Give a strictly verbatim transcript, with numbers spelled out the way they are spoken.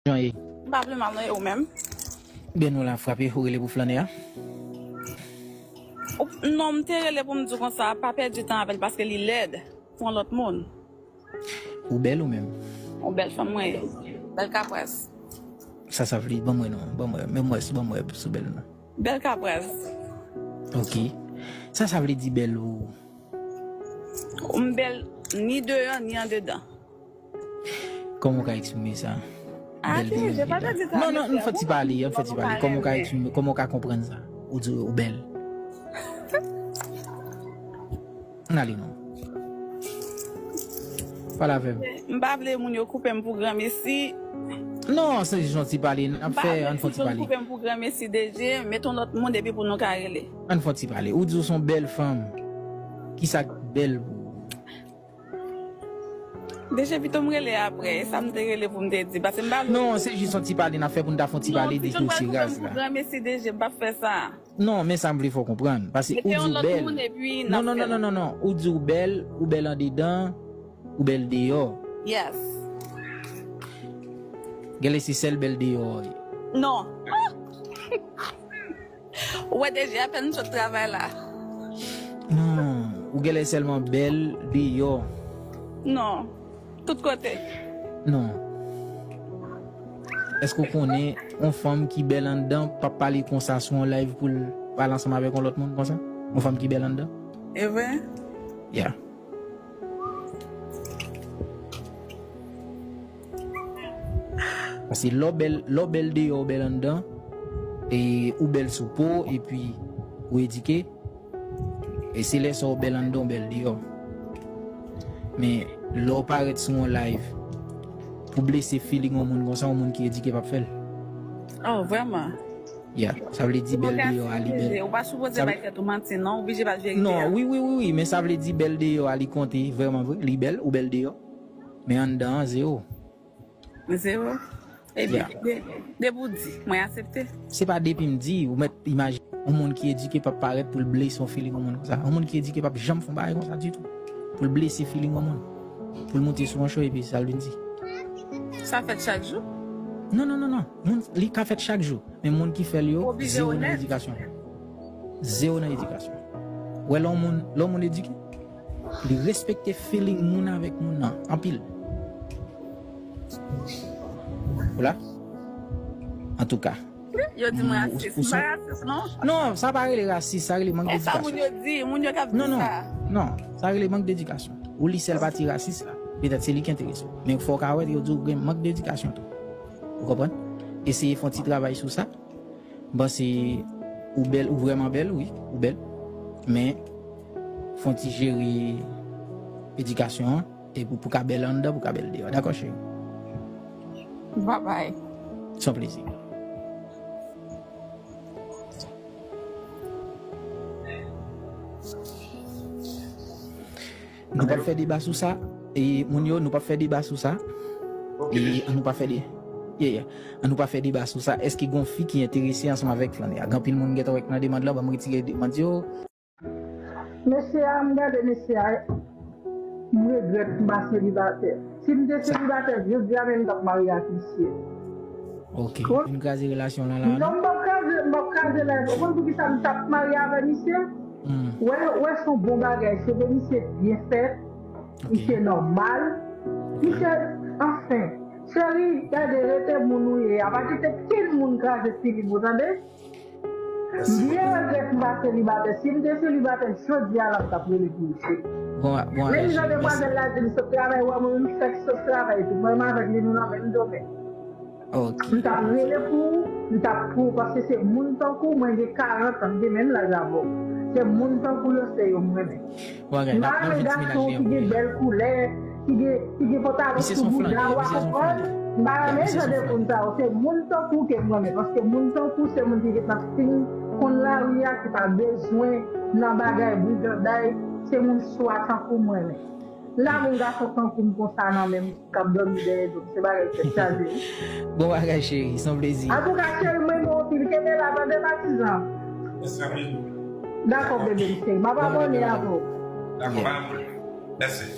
Jan ye? M pa vle mal non, e ou menm? Byen, nou la frape, ou rele pou flannè a? Ou- Non, m te rele pou m di w konsa, pa pèdi tan avè l paske li lèd pou yon lòt moun. Ou bèl ou menm? Yon bèl fanm mwen ye. Bèl kapwès. Sa sa vle di? Ban mwen non, ban mwen, men mwen si ban mwen sou bèl non. Bèl kapwès. Ok. Sa sa vle di bèl ou? M bèl ni deyò ni andedan. Kòman w ka eksprime sa? Ah, bèl deyò, andedan. Non, non, ann fè ti pale, ann fè ti pale. Kòman w ka eksprime, kòman w ka konprann sa? Ou di ou bèl. Ann ale non. Pale avè m. M pa vle moun yo koupe m pou granmesi. Non, se jis yon ti pale n ap fè, ann fè yon ti pale. M pa vle moun yo koupe m pou granmesi, D J, met yon lòt moun epi pou nou ka rele. Ann fè yon ti pale. Ou di w se yon bèl fanm. Kisa k bèl pou ou? D J, pito m rele apre, e sa m te rele pou m te di, paske m pa vle. Non, se jis yon ti pale n ap fè pou n ta fè yon ti pale de dosye raz la. Non, pito m pa koupe m pou granmesi, D J, m p ap fè sa. Non, men sa m vle fè w konprann. Paske ou di w bèl. Mete yon lòt moun epi n ap fè l. Non, non, non, non, non, non. Ou di w bèl, ou bèl andedan, ou bèl deyò. Yes. Genlè se sèl bèl deyò w ye. Non. Ou wè, D J, apèn m sot travay la. Non, ou genlè sèlman bèl deyò. Non. Tout kote. Non. Èske w konnen yon fanm ki bèl anndan p ap pale konsa sou yon live pou l pale ansanm avèk yon lòt moun konsa? Yon fanm ki bèl anndan? E vre? Yeah. Paske lè w bèl, lè w bèl deyò, w bèl anndan, e ou bèl sou po, epi ou edike, e se lè sa w bèl anndan, w bèl deyò. Men, lè w parèt sou yon live, pou blese feeling yon moun konsa, yon moun ki edike p ap fè l. Oh, vrèman? Yeah, sa vle di bèl deyò a li bèl. Ou pa sipoze bay tèt ou manti, non, ou blije bat verite a. Non, wi, wi, wi, wi, men sa vle di bèl deyò a li konte, vrèman vre, li bèl, ou bèl deyò. Men anndan an, zewo. Zewo? Ebyen, de- depi w di, mwen aksepte. Se pa depi m di, ou mèt imajine yon moun ki edike p ap parèt pou l blese yon feeling yon moun konsa. Yon moun ki edike p ap janm fè yon bagay konsa ditou. Pou l blese feeling yon moun. Pou l moute sou yon show epi sa l vin di. Sa fèt chak jou? Non, non, non, non. Moun, li ka fèt chak jou. Men moun ki fè l yo, zewo nan edikasyon. Zewo nan edikasyon. Ou wè lè yon moun, lè yon moun edike, li respekte feeling moun avèk moun nan, anpil. Ou la? Antouka. Yo di m rasis. M pa rasis, non. Non, sa pa rele rasis, sa rele mank dedikasyon. E sa moun yo di, moun yo k ap di sa. Non, non, non, sa rele mank dedikasyon. Ou li sèl pati rasis la. Petèt se li ki enterese w. Men fò w ka wè, yo di w gen mank dedikasyon tou. Ou konprann? Eseye fè yon ti travay sou sa. M panse ou bèl, ou vrèman bèl, wi, ou bèl. Men, fè yon ti jere edikasyon an, epi pou ka bèl anndan, pou ka bèl deyò. Dakò, cheri? Babay. Se yon plezi. Nou p ap fè deba sou sa. E moun yo, nou p ap fè deba sou sa. E an nou pa fè de. Yeah, yeah. An nou pa fè deba sou sa. Èske gon fi ki enterese ansanm avèk flannè a? Gen anpil moun gentan wè k nan demand lan, ban m retire demand yo. Mesye a, m gade mesye a, m regrèt m pa selibatè. Si m te selibatè, jodi a menm m t ap marye ak misye. Ok. Ou vin kraze relasyon lan la, non? Non, m p ap kraze, m p ap kraze la. Ou konn poukisa m t ap marye avè misye? Hmm. Wè, wè, se yon bon bagay. Cheve misye byen fèt. Ok. Misye nòmal. Ok. Misye, anfen. Cheri, gade, rete moun ou ye a. Pa kite kenn moun kraze filing ou, tande? M byen regrèt m pa selibatè. Si m te selibatè, jodi a la m t ap rele pou misye. Bon, bon, men jan demwazèl la di m sot travay, wè mwen menm fèk sot travay tou. Mwen menm avèk li nou nan menm domèn. Ok. M t ap rele pou ou, m t ap pou ou, paske se moun tankou w, mwen gen karant an, m gen menm laj avè w. Se moun tankou w yo, se yo m renmen. M pa renmen gason ki gen bèl koulè, ki gen, ki gen pantalon sou bouda, w a konprann? M pa renmen jan de moun sa yo. Se moun tankou w ke m renmen, paske moun tankou w se moun ki gentan fin konn lari a, ki pa bezwen nan bagay briganday, se moun swa tankou m renmen. M ta vle yon gason tankou m konsa nan men m k ap dòmi dèyè do m. Se bagay tèt chaje wi. Bon bagay cheri, se yon plezi. Antouka cheri, m renmen w anpil. Kenbe la, tande patizan. Dakò bebe m cheri. M ap abòne avè w. Dakò, pa gen pwoblèm. Mèsi.